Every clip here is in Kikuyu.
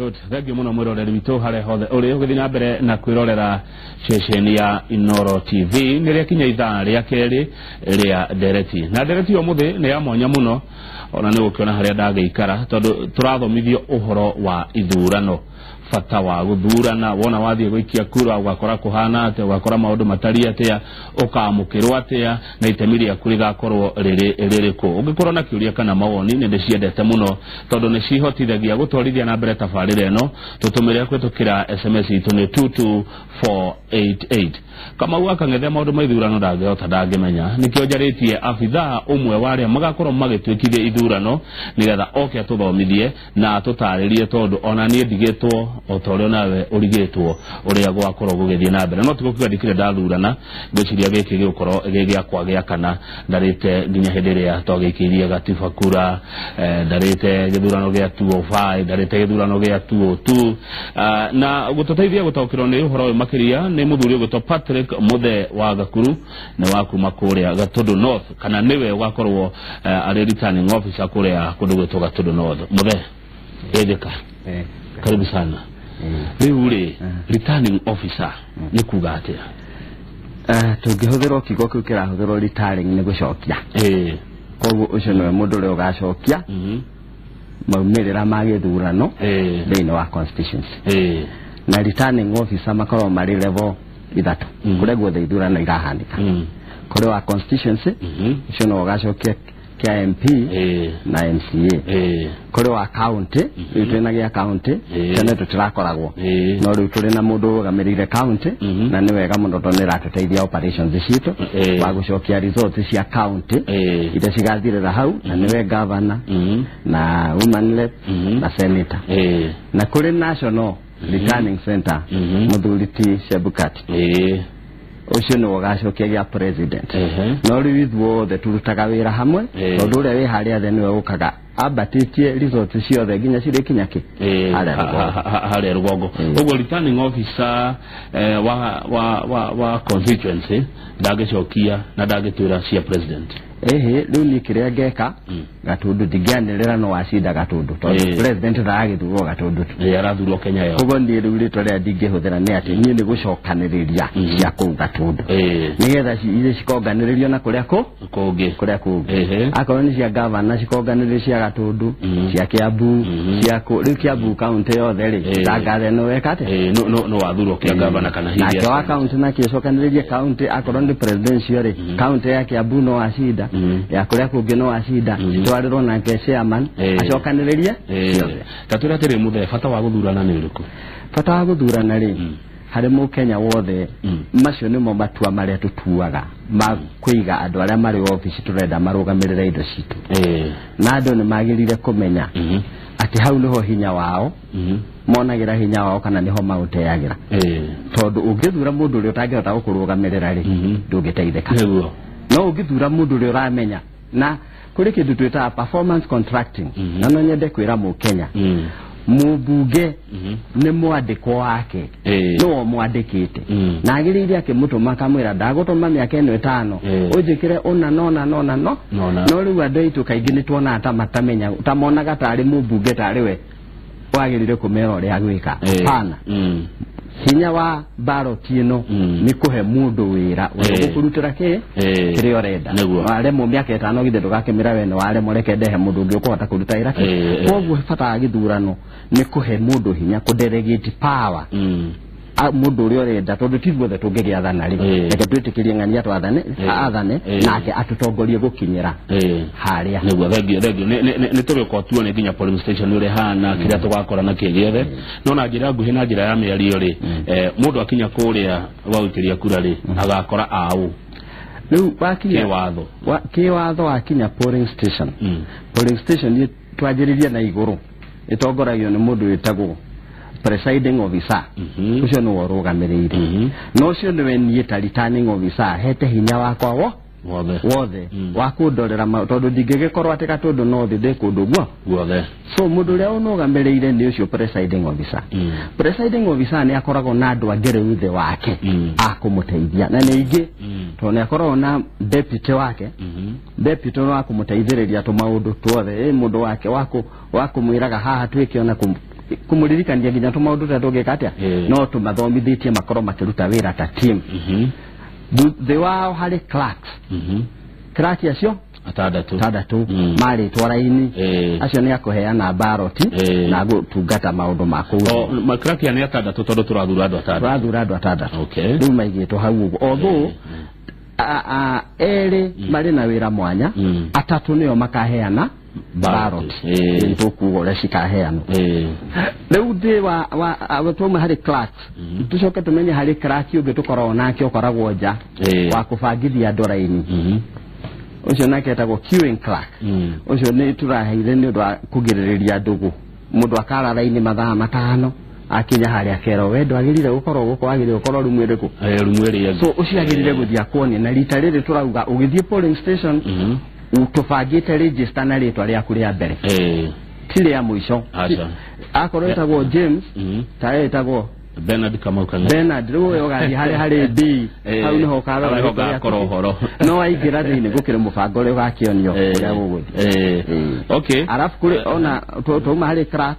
Good. Thank you muno mwiroreri witũ harĩa hothe ũrĩ ũgĩthiĩ na mbere na kwĩrorera ceceni ya Inooro TV. Nĩ rĩakinya ithaa rĩa kerĩ rĩa ndereti, na ndereti ũmũthĩ nĩ ya mwanya mũno, ona nĩ gũkĩona harĩa ndagĩikara, tondũ tũrathomithio ũhoro wa ithurano, bata wa gũthurana. Wona wathiĩ gũikia kura ũgakora kũhana atĩa, ũgakora maũndũ matariĩ atĩa, ũkamũkĩrwo atĩa, na itemi rĩaku rĩgakorwo rĩrĩ rĩrĩkũ. Ũngĩkorwo na kĩũria kana mawoni, nĩ ndĩciendete mũno tondũ nĩ cihotithagia gũtwarithia na mbere tabarĩra ĩno. Tũtũmĩre kũhĩtũkĩra SMS itũ nĩ 22488. Kamau akang'ethea maũndũ ma ithurano ndangĩhota, ndangĩmenya. Nĩkĩo njarĩtie abithaa ũmwe wa arĩa magakorwo magĩtuĩkithia ithurano, nĩgetha oke atũthomithie na atũtarĩrie, tondũ ona niĩ ndigĩtwo o ta ũrĩa nawe ũrigĩtwo ũrĩa gwakorwo gũgĩthiĩ na mbere. No tigũkiuga ndikire ndathurana, ngwĩciria gĩkĩ gĩgũkorwo gĩ gĩakwa gĩa kana. Ndarĩte nginya hĩndĩ ĩrĩa twagĩikĩirie gatiba kura, ndarĩte gĩthurano gĩa 205, ndarĩte gĩthurano gĩa 202. Na gũtũteithia gũtaũkĩrwo nĩ ũhoro ũyũ makĩria nĩ mũthuri ũgwĩtwo Patrick Muthe wa Gakuru, nĩ wa kuma kũrĩa Gatundu North, kana nĩwe ũgakorwo arĩ returning officer kũrĩa kũndũ gwĩtwo Gatundu North. Muthe, ĩthĩka, karibu sana. Rĩu rĩ, returning officer nĩ kuga atĩa? Tũngĩhũthĩra kiugo kĩu kĩrahũthĩrwo, returning nĩ gũcokia. Koguo ũcio nĩwe mũndũ ũrĩa ũgacokia maumĩrĩra ma gĩthurano thĩinĩ wa constituency. Na returning officer makoragwo marĩ level ithatũ kũrĩa guothe ithurano irahanĩka. Kũrĩ wa constituency, ũcio nĩwe ũgacokia kĩa MP na MCA. Kũrĩ wa county, rĩu twĩna gĩa county. Tene tũtirakoragwo, no rĩu tũrĩ na mũndũ ũrũgamĩrĩire county, na nĩ wega mũno tondũ nĩ ĩratũteithia operations citũ, wa gũcokia results cia county iria cigathirĩra hau, na nĩwe governor na woman rep na senator. Na kũrĩ national returning center, mũthuri ti Chebukati, ũcio nĩwe ũgacokia gĩa president. No rĩu ithuothe turutaga wĩra hamwe, tondũ ũrĩa wĩ harĩa thĩ nĩwe ũkaga ambatĩtie results ciothe nginya cirĩkinya kĩ harĩa rũgongo. Harĩa rũgongo. Ũguo returning officer wa constituency ndangĩcokia na ndangĩtwĩra cia president? Ĩhĩ, rĩu niĩ kĩrĩa ngeka Gatundu, ndingĩanĩrĩra no wacinda Gatundu, tondũ president ndaragĩthurwo Gatundu tu. Arathurwo Kenya yo. Koguo niĩ rĩu rĩtwa rĩrĩa ndingĩhũthĩra nĩ atĩ niĩ nĩ gũcokanĩrĩria cia kũu Gatundu, nĩgetha iria cikonganĩrĩrio na kũrĩa kũ kũngĩ. Kũrĩa kũngĩ. Akorwo nĩ cia gavana, cikonganĩrĩrio cia Gatundu, cia Kiambu, cia kũ rĩu Kiambu kaunti yothe rĩ, tangathe no weka atĩa. No wathurwo kĩa gavana kana hihi nake wa kaunti nakĩo cokanĩrĩrie kaunti. Akorwo nĩ presidential rĩ, kaunti ya Kiambu no wacinda, ya kũrĩa kũngĩ no wacinda, citwarĩrwo nake chairman acokanĩrĩrie ciothe. Ta twĩre atĩrĩ Mũthee, bata wa gũthurana nĩ ũrĩkũ? Bata wa gũthurana rĩ, harĩ mũkenya wothe, macio nĩmo matua marĩa tũtuaga ma kũiga andũ arĩa marĩ obici tũrenda marũgamĩrĩre indo citũ. Na andũ nĩ magĩrĩire kũmenya atĩ hau nĩho hinya wao monagĩra hinya wao, kana nĩho maũteagĩra, tondũ ũngĩthura mũndũ ũrĩa ũtangĩhota gũkũrũgamĩrĩra rĩ, ndũngĩteithĩka. No ũngĩthura mũndũ ũrĩa ũramenya, na kũrĩ kĩndũ twĩtaga performance contracting, na no nyende kwĩra mũkenya, mũmbunge nĩ mwandĩkwo wake, nĩwe mwandĩkĩte, na agĩrĩire akĩmũtũma akamwĩra, "Ndagũtũma mĩaka ĩno 5, ũnjĩkĩre ũna nona nona no." Nona. No rĩu andũ aitũ kaingĩ nĩ tuonaga ta matamenya, ta monaga tarĩ mũmbunge tarĩ we wagĩrĩire kũmera ũrĩa gwĩka. Hapana. Hinya wa ballot ĩno nĩ kũhe mũndũ wĩra ũrĩa ũgũkũrutĩra kĩ kĩrĩa ũrenda. Waremwo mĩaka 5, githĩ ndũgakĩmĩra we nĩ waremwo, reke ndehe mũndũ ũngĩ ũkũhota kũruta wĩra kĩ? Koguo bata wa gĩthurano nĩ kũhe mũndũ hinya, kũ delegate power mũndũ ũrĩa ũrenda, tondũ ti guothe tũngĩgĩathana rĩ. Reke twĩtĩkĩrie ng'ania twathane, athane, nake atũtongorie gũkinyĩra harĩa. Nĩguo, thengiũ, thengiũ. Nĩ tũrĩũka tuone nginya polling station ũrĩa hana, kĩrĩa tũgakora na kĩ gĩothe. No na njĩra nguhĩ na njĩra ya mĩario rĩ, mũndũ akinya kũrĩa gwa gũikĩria kura rĩ, agakora aũ? Rĩu wakinya kĩwatho. Kĩwatho, wakinya polling station, polling station twanjĩrĩrie na igũrũ, ĩtongoragio nĩ mũndũ wĩtagwo presiding officer. Ũcio nĩwe ũrũgamĩrĩire, na ũcio nĩwe niĩ ta returning officer hete hinya wakwa wo wothe. Wothe wa kũndorera tondũ ndingĩgĩkorwo atĩ Gatũndũ no thĩ ndĩ kũndũ guo. Guothe. So mũndũ ũrĩa ũnũgamĩrĩire nĩ ũcio presiding officer. Presiding officer nĩ akoragwo na andũ angĩ rĩu thĩ wake a kũmũteithia, na nĩ aingĩ, tondũ nĩ akoragwo na deputy wake. Deputy nĩ wa kũmũteithĩrĩria tũmaũndũ tuothe, ĩ mũndũ wake wa kũmwĩraga haha twĩke ona Kũmũririkania nginya tũmaũndũ tũrĩa tũngĩka atĩa no tũmathomithĩtie makorwo makĩruta wĩra ta team. Thĩ wao harĩ clerks. Clerk acio atandatũ marĩtwo raini acio nĩ akũheana ballot na gũtungata maũndũ ma kũu. Clerk nĩ atandatũ tondũ tũrathura andũ atandatũ. Tũrathura andũ atandatũ. Rĩu maigĩtwo hau ũguo. Although erĩ marĩ na wĩra mwanya, atatũ nĩo makaheana ballot. Nĩtũkuga ũrĩa cikaheanwo. Rĩu ndĩ wa twauma harĩ clerks, tũcoke tũmenye harĩ clerk ũngĩ tũkoragwo nake ũkoragwo nja wa kũbangithia andũ raini. Ũcio nake etagwo queuing clerk. Ũcio nĩ tũraheire nĩ ũndũ wa kũgirĩrĩria ndũgũ. Mũndũ akara raini mathaa 5 akinya harĩa akerwo we ndwagĩrĩire gũkorwo gũkũ, wagĩrĩire gũkorwo rumu ĩrĩkũ? Rumu ĩrĩa. So ũcio agĩrĩire gũthiĩ akuonie. Na rita rĩrĩ tũrauga ũgĩthiĩ polling station tũbangĩte register na rĩtwa rĩaku rĩa mbere, ti rĩa mũico. Akorwo ĩtagwo James, ta ĩtagwo Bernard Kamau Kang'ethe. Bernard rĩu ũyũ ũgathiĩ harĩa harĩ B, hau nĩho ũkarora ũgakorwo ũhoro. No waingĩra thĩinĩ gũkĩrĩ mũbango ũrĩa ũgakĩonio ũrĩa gũgũthiĩ. Okay. Arabu kũrĩ ona twauma harĩ clerk,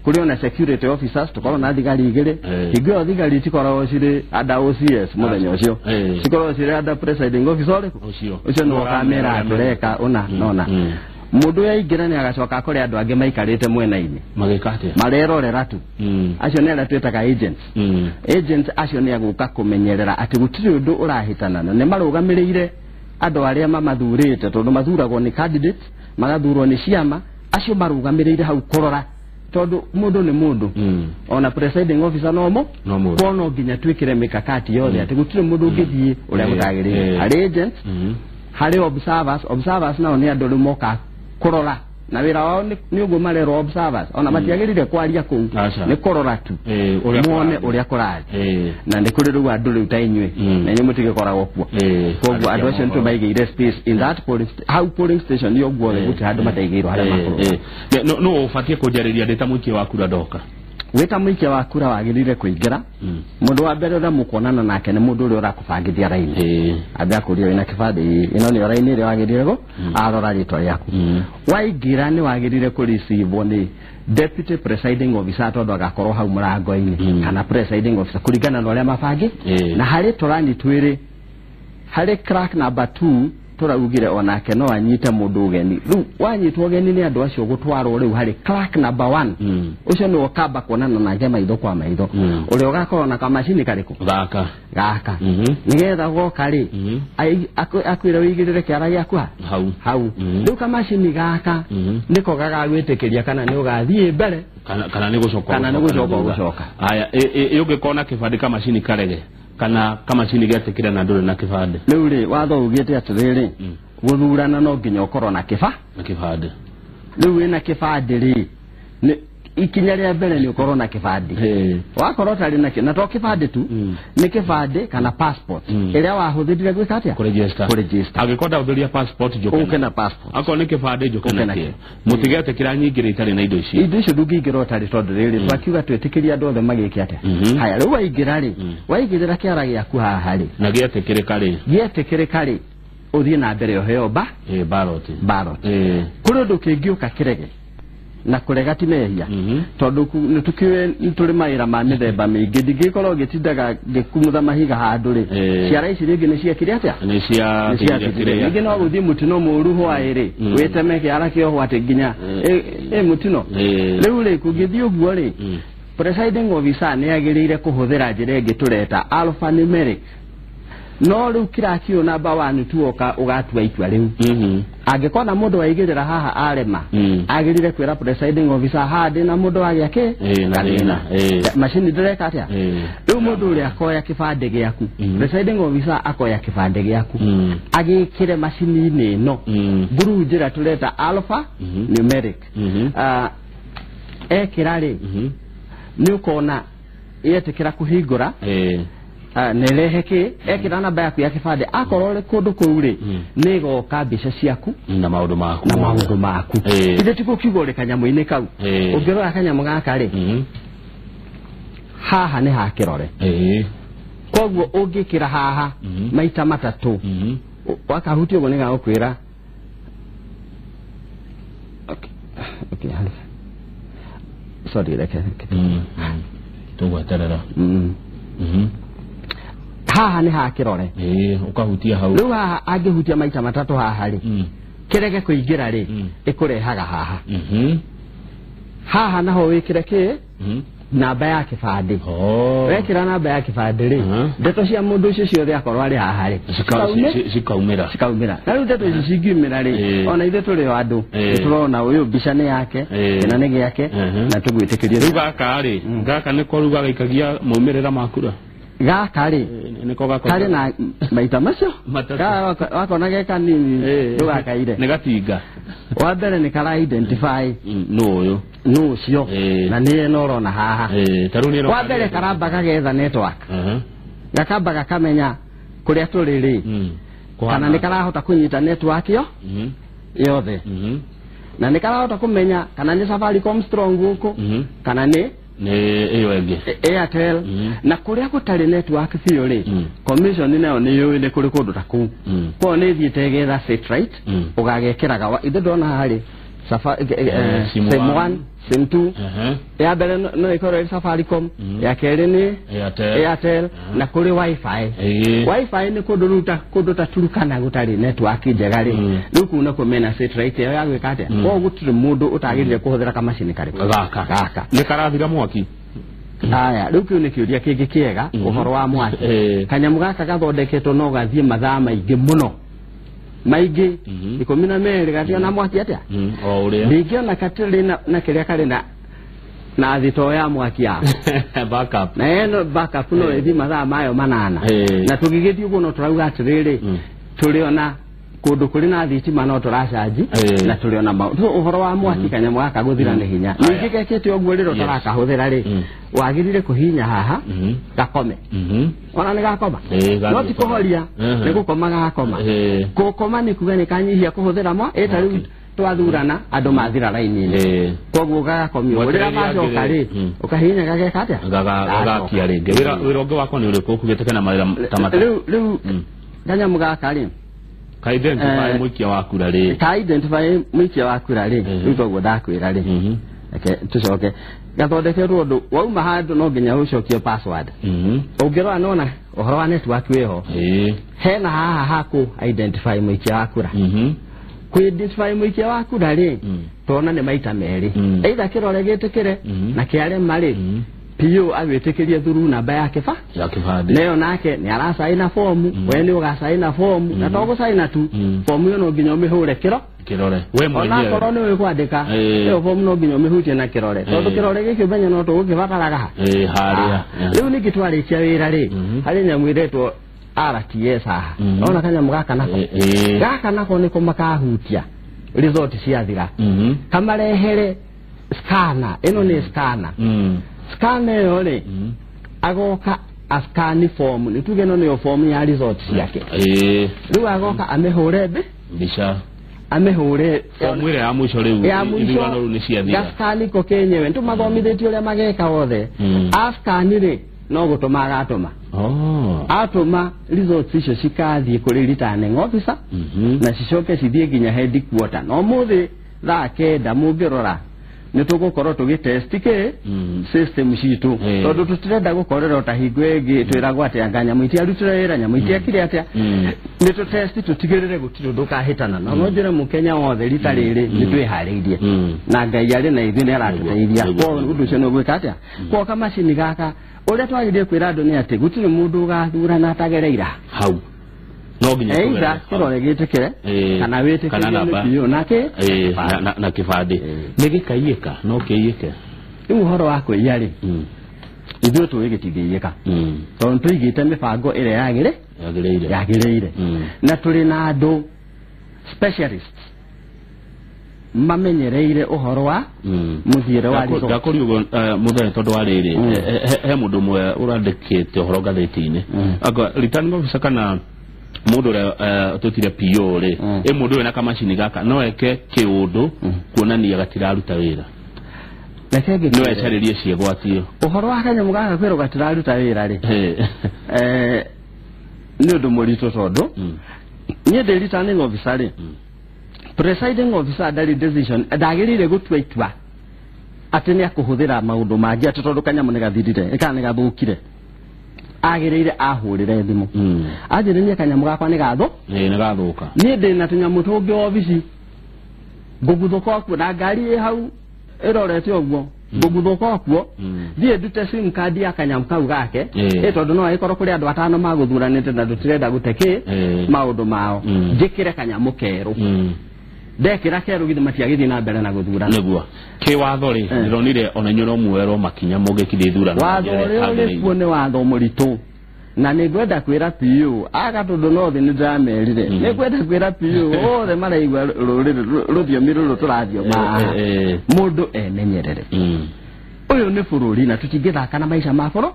kũrĩ ona security officers, tũkorwo na thigari 2. Hingo ĩyo thigari itikoragwo cirĩ under OCS mũthenya ũcio, cikoragwo cirĩ under presiding officer ũrĩkũ? Ũcio nĩwe ũkamera tũreka ũna nona. Mũndũ ũyũ aingĩra nĩ agacoka akore andũ angĩ maikarĩte mwena-inĩ magĩka atĩa? Marerorera tu. Acio nĩ arĩa twĩtaga agents. Agents acio nĩ agũka kũmenyerera atĩ gũtirĩ ũndũ ũrahĩtana na nĩ marũgamĩrĩire andũ arĩa mamathurĩte, tondũ mathuragwo nĩ candidates, magathurwo nĩ ciama, acio marũgamĩrĩire hau kũrora, tondũ mũndũ nĩ mũndũ. Ona presiding officer no mũndũ. Kwa no nginya twĩkĩre mikakati yothe atĩ gũtirĩ mũndũ ũngĩthiĩ ũrĩa gũtagĩrĩire. Harĩ agents, harĩ observers. Observers nao nĩ andũ rĩu moka kũrora, na wĩra wao nĩ ũguo marerwo observers, ona matiagĩrĩire kwaria kũu, nĩ kũrora tu muone ũrĩa kũrathiĩ. Na nĩ kũrĩ rĩu andũ rĩu ta inyuĩ, na inyuĩ mũtigĩkoragwo kuo. Koguo andũ acio nĩtũmaigĩire space in that polling, hau polling station nĩ ũguo gũtirĩ handũ mataigĩirwo harĩa makũrora. No ũbatiĩ kũnjarĩria ndĩ ta mũikia wa kura ndoka? Wĩ ta mũikia wa kura wagĩrĩire kũingĩra. Mũndũ wa mbere ũrĩa mũkuonana nake nĩ mũndũ ũrĩa ũrakũbangithia raini. Ambe akũrie wĩna kĩbandĩ, ĩno nĩyo raini ĩrĩa wagĩrĩire arora rĩtwa rĩaku. Waingĩra nĩ wagĩrĩire kũreceive nĩ deputy presiding officer, tondũ agakorwo hau mũrango-inĩ, kana presiding officer kũringana na ũrĩa mabangi. Na harĩ tũrani twĩrĩ, harĩ clerk number 2 tũraugire onake no anyite mũndũ ũgeni. Rĩu wanyitwo ũgeni nĩ andũ acio gũtwarwo rĩu harĩ clerk number 1. Ũcio nĩwe ũkamba kuonana nake maitho kwa maitho, ũrĩa ũgakorwo na kamacini karĩkũ? Gaka. Nĩgetha goka rĩ, akwĩre wĩigĩrĩre kĩara gĩaku hau. Rĩu kamacini gaka nĩko gagagwĩtĩkĩria kana nĩ ũgathiĩ mbere kana nĩ gũcoka, kana nĩ gũcoka ũgũcoka. Aya, ũngĩkona kĩbandĩ kamacini karege kana kamacini getĩkĩra na ndũrĩ na kĩbandĩ. Rĩu rĩ, watho ugĩte atĩrĩrĩ, gũthurana no nginya ũkorwo na kĩbandĩ. Rĩu wĩna kĩbandĩ rĩ, ikinya rĩa mbere nĩ ũkorwo na kĩbandĩ. Wakorwo ũtarĩ nakĩo, na to kĩbandĩ tu, nĩ kĩbandĩ kana passport ĩrĩa wahũthĩrire gwĩka atĩa? Kũregister. Angĩkorwo ndahũthĩria passport njũke na passport. Akorwo nĩ kĩbandĩ njũke nakĩo. Mũtigetĩkĩra nyingĩre itarĩ na indo ici. Indo icio ndũngĩingĩra ũtarĩ, tondũ rĩrĩ twakiuga twĩtĩkĩrie andũ othe magĩke atĩa. Haya, rĩu waingĩra rĩ, waigĩrĩra kĩara gĩaku haha rĩ, na gĩetĩkĩrĩka rĩ, gĩetĩkĩrĩka rĩ, ũthiĩ na mbere ũheo ballot. Kũrĩ ũndũ kĩngĩũka kĩrege, na kũrega ti mehia, tondũ nĩtũkĩũĩ nĩtũrĩ mawĩra ma mĩthemba mĩingĩ. Ndingĩkorwo ngĩtindaga ngĩkumutha mahiga handũ rĩ, ciara ici rĩngĩ nĩ ciekire atĩa? Nĩ ciathirire. Rĩngĩ no gũthiĩ mũtino mũũru hwaĩ rĩ, wĩteme kĩara kĩohwo atĩ nginya ĩ mũtino. Rĩu rĩ, kũngĩthiĩ ũguo rĩ, presiding officer nĩ agĩrĩire kũhũthĩra njĩra ĩngĩ tũreta alphanumeric. No rĩu kiraki ũyũ namba 1 tuoka ũgatua itua rĩu. Angĩkona mũndũ waigĩrĩra haha arema, agĩrĩire kwĩra presiding officer haha ndĩna mũndũ wagĩa kĩ? Gathĩna. Macini ndĩreka atĩa? Rĩu mũndũ ũrĩa akoya kĩbandĩ gĩaku, presiding officer akoya kĩbandĩ gĩaku, agĩkĩre macini-inĩ ĩno through njĩra tũreta alpha numeric. Ekĩra rĩ, nĩ ũkona yetĩkĩra kũhingũra, nerehe kĩ ekĩra namba yaku ya kĩbandĩ. Akorwo rĩ kũndũ kũu rĩ, nĩ ĩgoka mbica ciaku na maũndũ maku, na maũndũ maku. Ithe ti gũkiuga ũrĩ kanyamũ-inĩ kau. Ũngĩrora kanyamũ gaka rĩ, haha nĩ ha kĩrore. Koguo ũngĩkĩra haha maita 3, wakahutia ũguo nĩ gagũkwĩra okay, Sorry, reke tũgweterera. Haha nĩ ha kĩrore. Ũkahutia hau. Rĩu haha angĩhutia maita matatũ haha rĩ, kĩrege kũingĩra rĩ, ĩkũrehaga haha. Haha naho wĩkĩre kĩ namba ya kĩbandĩ. Wekĩra namba ya kĩbandĩ rĩ, ndeto cia mũndũ ũcio ciothe akorwo arĩ haha rĩ, cikaumĩra. Cikaumĩra. Na rĩu ndeto ici cingiumĩra rĩ, ona ithuĩ tũrĩ o andũ, nĩtũrona ũyũ mbica nĩ yake, ĩna nĩ gĩake, na tũgwĩtĩkĩrie. Rĩu gaka rĩ, gaka nĩko rĩu gagaikagia maumĩrĩra ma kura. Gaka rĩ, karĩ na maita macio wakona ge kanini ndũgakaire. Nĩ gatinga. Wa mbere nĩ kara identify nũ ũyũ, nũ ũcio, na nĩ ĩno ũrona haha. Wa mbere karamba gagetha network, gakamba gakamenya kũrĩa tũrĩ rĩ, kana nĩ karahota kũnyita network ĩyo yothe, na nĩ karahota kũmenya kana nĩ Safaricom strong gũkũ, kana nĩ ĩyo ĩngĩ Airtel. Na kũrĩa gũtarĩ network biũ rĩ, commission nayo nĩ yũĩ nĩ kũrĩ kũndũ ta kũu, koguo nĩ ĩthiĩte ĩgetha satellite, ũgagekĩraga ithe ndona haha rĩ, sim 1, sim 2. Ya mbere no ĩkorwo ĩrĩ Safaricom, ya kerĩ nĩ Airtel, na kũrĩ Wi-Fi. Wi-Fi nĩ kũndũ rĩu ta kũndũ ta Turkana gũtarĩ network njega rĩ, rĩu kũu nakuo mena satellite ĩyo ya gwĩka atĩa. Koguo gũtirĩ mũndũ ũtagĩrĩire kũhũthĩra kamacini karĩkũ gaka. Nĩ karathira mwaki. Aya, rĩu kĩu nĩ kĩũria kĩngĩ kĩega, ũhoro wa mwaki. Kanyamũ gaka gathondeketwo no gathiĩ mathaa maingĩ mũno, maingĩ 12 gationa mwaki atĩa. O ũrĩa ndingĩona katirĩ na kĩrĩa karĩ na thitoo ya mwaki ya backup, na ĩno backup no ĩthiĩ mathaa mayo 8. Na tũgĩgĩthiĩ ũguo no tũrauga atĩrĩrĩ, tũrĩ ona kũndũ kũrĩ na thitima no tũracanji, na tũrĩ ona maũndũ. Ũhoro wa mwaki kanyamũ gaka gũthira nĩ hinya. Ningĩ gekĩte ũguo rĩrĩa ũtarakahũthĩra rĩ, wagĩrĩire kũhihinya haha gakome. Ona nĩ gakoma, no ti kũhoria, nĩ gũkoma gakoma. Gũkoma nĩ kuga nĩ kanyihia kũhũthĩra mwa ĩta rĩu twathurana andũ mathira raini-inĩ, koguo gagakomio. Rĩrĩa macoka rĩ, ũkahihinya gageka atĩa, gagakia rĩngĩ. Wĩra ũngĩ wakwa nĩ ũrĩkũ ũkugĩte kena mawĩra ta matatũ? Rĩu kanyamũ gaka rĩ, ka identify mũikia wa kura rĩ, ka identify mũikia wa kura rĩ, rĩu toguo ndakwĩra rĩ, reke tũcoke gathondeketwo ũndũ wauma handũ no nginya ũcokie password. Ũngĩrora nona ũhoro wa network wĩho, hena haha haku identify mũikia wa kura. Kũ identify mũikia wa kura rĩ, tona nĩ maita merĩ, either kĩrore gĩtĩkĩre na kĩarema rĩ, PO agwĩtĩkĩrie through namba ya kĩbandĩ, nayo nake nĩ aracaina fomu, we nĩ ũgacaina fomu, na to gũcaina tu, fomu ĩyo no nginya ũmĩhũre kĩrore we mwenyewe, onakorwo nĩ ũĩ kwandĩka, ĩyo fomu no nginya ũmĩhutie na kĩrore, tondũ kĩrore gĩkĩ ũmenye no tũgũkĩbataraga harĩa. Rĩu ningĩ twarĩkia wĩra rĩ, harĩ nyamũ ĩretwo RTS haha, ona kanyamũ gaka nako, gaka nako nĩko makahutia result ciathira, kamarehere scanner. Ĩno nĩ scanner. Scanner ĩyo rĩ, agoka askani form, nĩ tuge ĩno nĩyo form ya result ciake. Rĩu agoka amĩhũre mbica, amĩhũre fomu ĩrĩa ya mũico rĩu, ya mũico ithurano rĩu nĩ ciathira, gaskani ko kenyewe nĩtũmathomithĩtie ũrĩa mageka othe. Askani rĩ, no gũtũma agatũma. Atũma results icio cikathiĩ kũrĩ returning officer, na cicoke cithiĩ nginya headquarter. Na ũmũthĩ thaa 9 mũngĩrora nĩ tũgũkorwo tũgĩtest kĩ system citũ, tondũ tũtirenda gũkorera ta hingo ĩngĩ twĩragwo atĩ anga nyamũ itiarutire wĩra, nyamũ itiekire atĩa. Nĩ tũtest tũtigĩrĩre gũtirĩ ũndũ ũkahĩtana. Na no njĩre mũkenya wothe rita rĩrĩ nĩ twĩharĩirie, na Ngai arĩ na ithuĩ nĩ aratũteithia. Koguo ũndũ ũcio nĩ ũgwĩka atĩa. Koguo kamacini gaka ũrĩa twagĩrĩire kwĩra andũ nĩ atĩ gũtirĩ mũndũ ũgathurana atagereire hau, no nginya either kĩrore gĩtĩkĩre kana wĩtĩkĩrie nĩ nake na kĩbandĩ. Nĩ gĩkaiyĩka, no kĩiyĩke. Rĩu ũhoro wa kũiya rĩ, ithuĩ tũĩ gĩtingĩiyĩka, tondũ tũigĩte mĩbango ĩrĩa yagĩrĩire, na tũrĩ na andũ specialists mamenyereire ũhoro wa mũthiĩre wa result. Ndakũria ũguo mũthenya tondũ wa rĩrĩ, he mũndũ ũmwe ũrandĩkĩte ũhoro ngathĩti-inĩ, returning officer kana mũndũ ũrĩa tũtire PO rĩ, ĩ mũndũ wĩna kamacini gaka no eke kĩũndũ kuonania gatiraruta wĩra, no ecarĩrie ciĩgwatio. Ũhoro wa kanyamũ gaka kwĩrwo gatiraruta wĩra rĩ, nĩ ũndũ mũritũ, tondũ niĩ ndĩ returning officer rĩ, presiding officer ndarĩ decision, ndagĩrĩire gũtua itua Atĩ nĩ akũhũthĩra maũndũ mangĩ atĩ tondũ kanyamũ nĩ gathirire kana nĩ gathũkire agĩrĩire ahũrĩre thimũ. Anjĩre niĩ kanyamũ gakwa nĩ gathũ nĩ gathũka. Niĩ ndĩ na tũnyamũ tũngĩ obici ngũguthũka kuo na ngari ĩ hau ĩrorete ũguo ngũguthũka kuo thiĩ ndute sim card ya kanyamũ kau gake ĩ tondũ no ĩkorwo kũrĩ andũ atano magũthuranĩte na tũtirenda gũte kĩ maũndũ mao njĩkĩre kanyamũ kerũ ndekĩra kerũ githĩ matiagĩthiĩ na mbere na gũthurana. Nĩguo kĩwatho rĩ ndĩronire ona inyuĩ no muoerwo makinya mũngĩkithia ithurano. Watho ũrĩa ũrĩ kuo nĩ watho mũritũ na nĩ ngwenda kwĩra PU aka tondũ no thĩ nĩ ndĩramerire nĩ ngwenda kwĩra PU othe maraigua rũrĩrĩ rũthiomi rũrũ tũrathioma mũndũ emenyerere. Ũyũ nĩ bũrũri na tũtingĩthaka na maica ma bũrũri.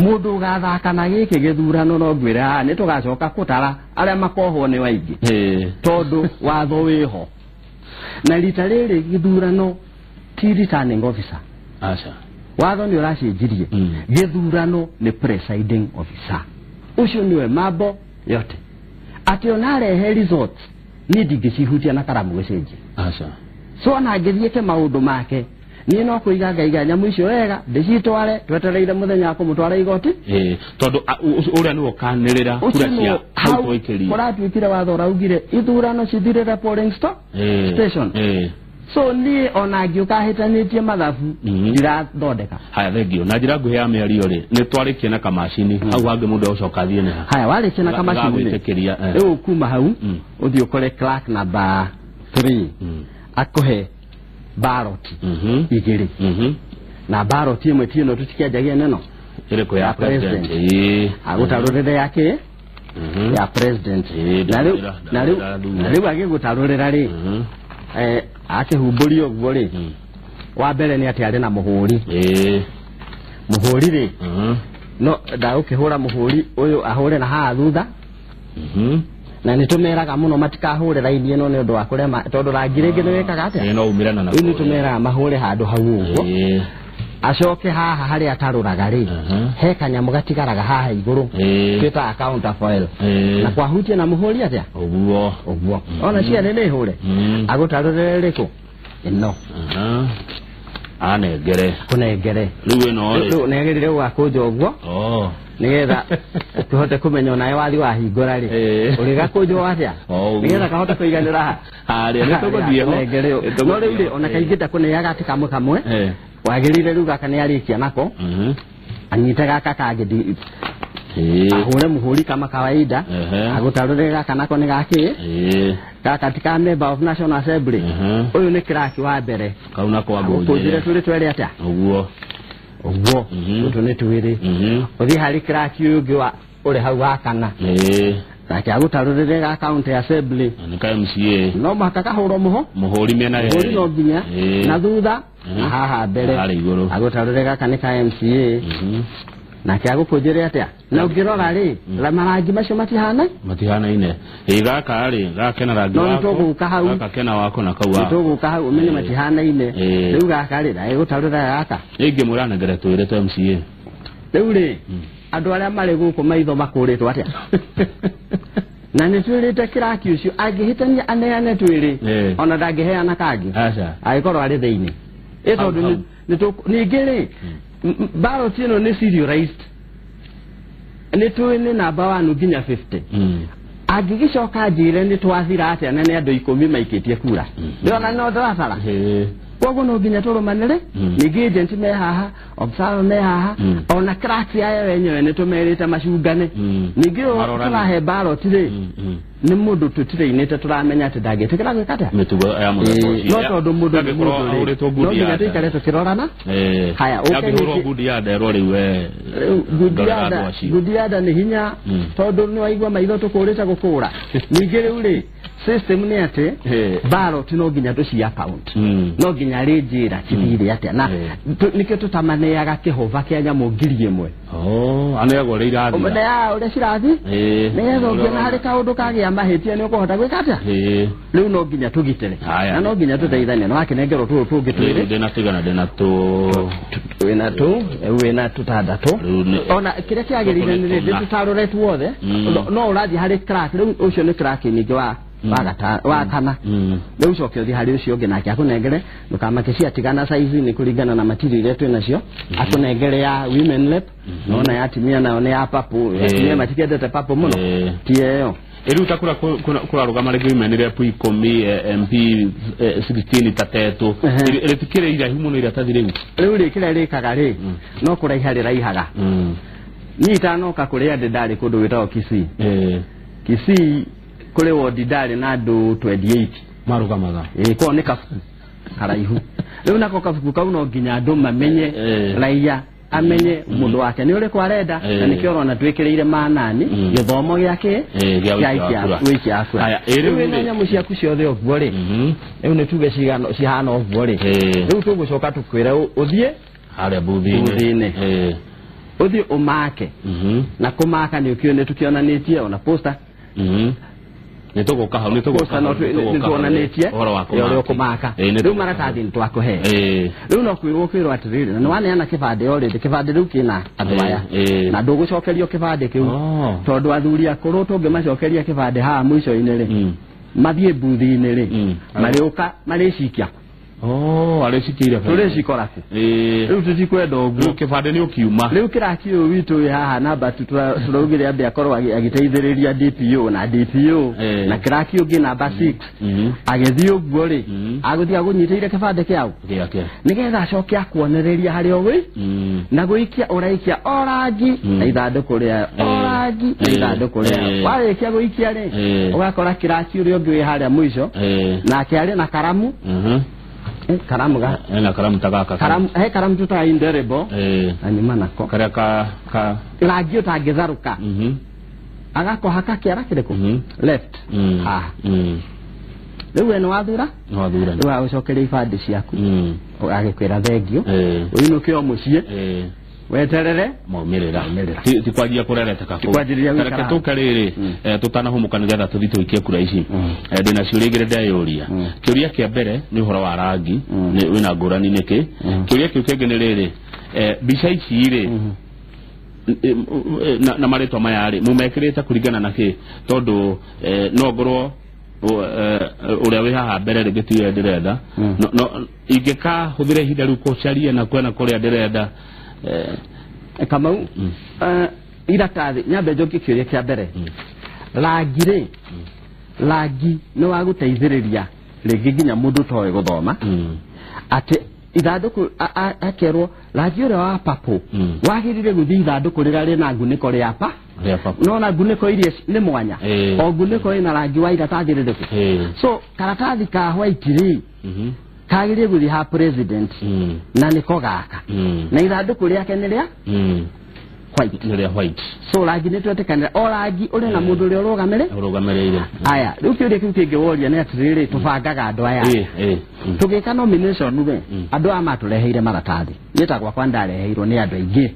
Mũndũ ũgathaka na gĩkĩ gĩthurano no ngwĩre haha nĩ tũgacoka kũtara arĩa makohwo nĩ waingĩ tondũ watho wĩho. Na rita rĩrĩ gĩthurano ti returning officer. Aca. Watho nĩ ũracenjirie. Gĩthurano nĩ presiding officer. Ũcio nĩwe mambo yote. Atĩ ona arehe results niĩ ndingĩcihutia na karamu gũcenjia. Aca. So ona angĩthiĩke maũndũ make niĩ no kũiga ngaiga nyamũ icio wega ndĩcitware twetereire mũthenya wa kũmũtwara igoti. Tondũ ũrĩa nĩwe ũkanĩrĩra kura cia hau twaikĩrie. Kũratuĩkire watho ũraugire ithurano cithirĩre polling station. So niĩ ona ngĩũka hĩtanĩtie mathabu ndirathondeka. Haya thengio. Na njĩra nguhĩ ya mĩario rĩ nĩ twarĩkie na kamacini hau hangĩ mũndũ egũcoka athiĩ nĩ ha? Haya warĩkia na kamacini rĩ rĩu kuma hau ũthiĩ ũkore clerk number 3 akũhe ballot igĩrĩ na ballot ĩmwe ti ĩno tũtikĩanjagia neno ĩrĩkũ ya president agũtarũrĩre ya kĩ ya president na rĩu agĩgũtarũrĩra rĩ akĩhumbũria ũguo rĩ wa mbere nĩ atĩ arĩ na mũhũri. Mũhũri rĩ no ndagũkĩhũra mũhũri ũyũ ahũre na haha thutha na nĩ tũmeraga mũno matikahũre raini ĩno nĩ ũndũ wa kũrĩa tondũ rangi rĩngĩ nĩ wĩkaga atĩa no umĩrana na rĩu nĩ tũmeraga mahũre handũ hau ũguo acoke haha harĩa atarũraga rĩ he kanyamũ gatigaraga haha igũrũ twĩtaga counterfoil na kwahutia na mũhũri atĩa ũguo ũguo ona ciana nĩ hũre agũtarũrĩre rĩkũ ĩno anengere kũnengere rĩu ĩno rĩ rĩu nĩagĩrĩire gũgakũnja ũguo nĩgetha ũkĩhote kũmenya onawe wathi wahingũra rĩ ũrĩgakũnjwo atĩa nĩgetha kahote kũiganĩra ha harĩa nĩ tũgũthiĩ ho no rĩu rĩ ona kaingĩ ndakũneaga atĩ kamwe kamwe wagĩrĩire rĩu gaka nĩ arĩkia nako anyite gaka kangĩ ahũre mũhũri kama kawaida agũtarũrĩre gaka nako nĩ gakĩ gaka ti ka member of National Assembly ũyũ nĩ clerk wa mbere kau nako agũkũnjĩre tũrĩ twere atĩa ũguo ũguo tũtũ nĩ twĩrĩ ũthiĩ harĩ clerk ũyũ ũngĩ wa ũrĩ hau wa kana nake agũtarũrĩre ga county assembly nĩ ka MCA no mũhaka kahũrwo mũhũri mĩena yerĩ mũhũri no nginya na thutha na haha mbere agũtarũrĩre gaka nĩ ka MCA nake agũkũnjĩre atĩa na ũngĩrora rĩ marangi macio matihanaine ĩ gaka rĩ gaka kena rangi wako no nĩtũgũka hau gaka kena wako na kau wako nĩtũgũka hau ũmenye matihanaine rĩu gaka rĩ agũtarũrĩra gaka ingĩmwĩra anengere twĩrĩ twa MCA rĩu rĩ andũ arĩa marĩ gũkũ maitho makũrĩtwo atĩa na nĩ twĩrĩte kĩraki ũcio angĩhĩtania aneane twĩrĩ ona ndangĩheana kangĩ angĩkorwo arĩ thĩinĩ ĩ tondũ ningĩ rĩ ballot ĩno nĩ serialized nĩ tũĩ nĩ namba 1 nginya 50 angĩgĩcoka njĩre nĩ twathira atĩa na nĩ andũ 10 maikĩtie kura ndĩrona no ndĩratara koguo no nginya tũrũmanĩre ningĩ agent me haha observer me haha ona clerk yayo wenyewe nĩ tũmerĩte macungane ningĩ tũrahe ballot rĩ nĩ mũndũ tũtirainĩte tũramenya atĩ ndangĩtĩkĩra gwĩka atĩa mĩtugo ya mũthemba ũcio no tondũ mũndũ nĩ mũndũ rĩ no nginya tũikare tũkĩrorana haya ũkĩhũrwo ngundi ya nderwo rĩu we ngundi ya nda nĩ hinya tondũ nĩ waigua maitho tũkũrĩte gũkũra ningĩ rĩu rĩ system nĩ atĩ ballot no nginya tũci account no nginya rĩ njĩra cithire atĩa na nĩkĩo tũtamaneaga kĩhũba kĩa nyamũ 1000 aneagwo ũrĩa irathi ũrĩa cirathi nĩgetha ũngĩona harĩ kaũndũ kagĩa mahĩtia nĩ ũkũhota gwĩka atĩa rĩu no nginya tũgitĩre na no nginya tũteithanie na wakĩnengerwo tũrũ tũngĩ twĩrĩ ndĩna tũigana ndĩna tũ wĩna tũ wĩna tũtandatũ ona kĩrĩa kĩagĩrĩire nĩ rĩndĩ tũtarũre tuothe no ũrathiĩ harĩ clerk rĩu ũcio nĩ clerk ningĩ wa wa kana rĩu ũcoke ũthiĩ harĩ ũcio ũngĩ nake akũnengere ndũkamake ciatigana size nĩ kũringana na material iria twĩ nacio akũnengere ya women rep nona ya atumia nayo nĩ ya purple atumia matikendete purple mũno ti ĩyo rĩu ta kũrarũgama rĩngĩ women rep 10 MP 16 tatetũ rĩtikĩrĩ iraihu mũno iratathi rĩu rĩu rĩ kĩrĩa rĩkaga rĩ no kũraiha rĩraihaga niĩ itanoka kũrĩa ndĩ ndarĩ kũndũ gwĩtagwo Kisii Kisii kũrĩ wodi ndarĩ na andũ 28 marũgamaga koguo nĩ kabuku karaihu rĩu nako kabuku kau no nginya andũ mamenye raia amenye mũndũ wake nĩ ũrĩkũ arenda na nĩkĩo ũrona twĩkĩrĩire manani gĩthomo gĩake gĩa wĩikia wa kura rĩu wĩna nyamũ ciaku ciothe ũguo rĩ rĩu nĩ tuge cihana ũguo rĩ rĩu tũgũcoka tũkwĩre ũthiĩ harĩa booth-inĩ ũthiĩ ũmake na kũmaka nĩ ũkĩo nĩ tũkĩonanĩtie ona poster nĩ tũgũka hau nĩ tũgũka nĩ tuonanĩtie ũrĩa ũkũmaka rĩu maratathi nĩ twakũhe rĩu no kwĩrwo kwĩrwo atĩrĩrĩ na nĩ waneana kĩbandĩ o rĩndĩ kĩbandĩ rĩu kĩna andũ aya na ndũgũcokerio kĩbandĩ kĩu tondũ athuri akũrũ tũngĩmacokeria kĩbandĩ haha mũico-inĩ rĩ mathiĩ booth-inĩ rĩ marĩũka marĩcikia arĩcikĩire tũrĩcikora kũ rĩu tũtikwenda ũguo kĩbandĩ nĩ ũkiuma rĩu kĩraki ũyũ witũ wĩ haha namba tu tũraugire ambe akorwo agĩteithĩrĩria DPO na DPO na kĩraki ũngĩ namba 6 agĩthiĩ ũguo rĩ agũthiĩ agũnyitĩire kĩbandĩ kĩao nĩgetha acoke akuonereria harĩa ũwĩ na gũikia ũraikia o rangi na ithandũkũ rĩayo o rangi na ithandũkũ rĩayo warĩkia gũikia rĩ ũgakora kĩraki ũrĩa ũngĩ wĩ harĩa mũico nake arĩ na karamu karamu ga na karamu tagaka karamu he karamu tuta indelible anyuma nako karia ka rangi utangitharuka agakohaka kĩara kĩrĩkũ left haha rĩu we nĩ wathura rĩu agũcokeria ibandĩ ciaku agĩkwĩra thengio ũinũke o mũciĩ weterere maumĩrĩra ti kwanjia kũrereteka kũu reke tũke rĩrĩ tũtanahũmũka nĩgetha tũthiĩ tũikie kura ici ndĩna ciũria igĩrĩ ndeyũria kĩũria kĩa mbere nĩ ũhoro wa rangi wĩna ngũrani nĩkĩ kĩũria kĩu kĩngĩ nĩ rĩrĩ mbica ici rĩ na marĩtwa maya rĩ mũmekĩrĩte kũringana na kĩ tondũ no ngorwo ũrĩa wĩ haha mbere rĩngĩ tiwe ndĩrenda ingĩkahũthĩra ihinda rĩu kũcaria na kwena kũrĩa ndĩrenda Kamau iratathi nyambe njokie kĩũria kĩa mbere rangi rĩ rangi nĩ wa gũteithĩrĩria rĩngĩ nginya mũndũ ũtoĩ gũthoma atĩ ithandũkũ akerwo rangi ũrĩa wa purple wagĩrĩire gũthiĩ ithandũkũ rĩrĩa rĩna ngunĩko rĩa pa nona ngunĩko iria nĩ mwanya o ngunĩko ĩna rangi wa iratathi rĩrĩkũ so karatathi ka white rĩ kagĩrĩire gũthiĩ ha president na nĩko gaka na ithandũkũ rĩake nĩ rĩa white nĩ rĩa white so rangi nĩ twetĩkanĩra o rangi ũrĩ na mũndũ ũrĩa ũrũgamĩrĩire aya rĩu kĩũria kĩu kĩngĩ woria nĩ atĩrĩrĩ tũbangaga andũ aya tũgĩka nomination rĩ andũ aya matũreheire maratathi niĩ ta gwakwa ndareheirwo nĩ andũ aingĩ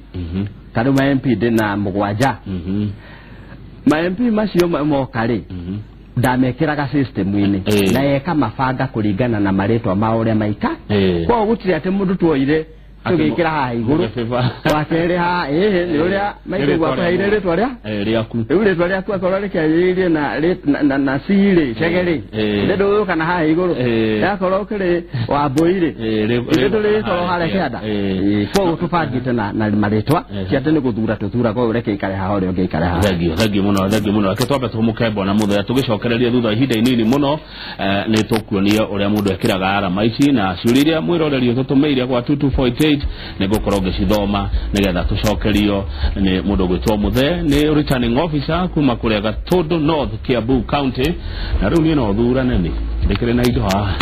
ta rĩu ma MP ndĩ na 7 ma MP macio moka rĩ ndamekĩraga system-inĩ na eka mabanga kũringana na marĩtwa mao ũrĩa maika koguo gũtirĩ atĩ mũndũ tuoire tũgĩkĩra haha igũrũ wa kerĩ haha nĩ ũrĩa maitũ akũheire rĩtwa rĩa rĩaku rĩu rĩtwa rĩaku akorwo rĩkĩanjĩrĩirie na C rĩ Chege rĩ ndũgũka na haha igũrũ yakorwo ũkĩrĩ Wambũi rĩ ndũrĩkorwo harĩa kĩanda koguo tũbangĩte na marĩtwa ti atĩ nĩ gũthura tũthuraga ũyũ reke ikare haha ũrĩa ũngĩ ikare haha thengio mũno reke twambe tũhũmũke mbona mũthenya tũgĩcokereria thutha wa ihinda inini mũno nĩ tũkuonia ũrĩa mũndũ ekĩraga arama ici na ciũria iria mwĩroreri ũtũtũmĩire gwa 2248 nĩ ngũkorwo ngĩcithoma nĩgetha tũcokerio nĩ mũndũ ũgwĩtwo Mũthee nĩ returning officer kuma kũrĩa Gatũndũ North Kiambu County na rĩu niĩ no thurane nĩ ndĩkĩrĩ na indo haha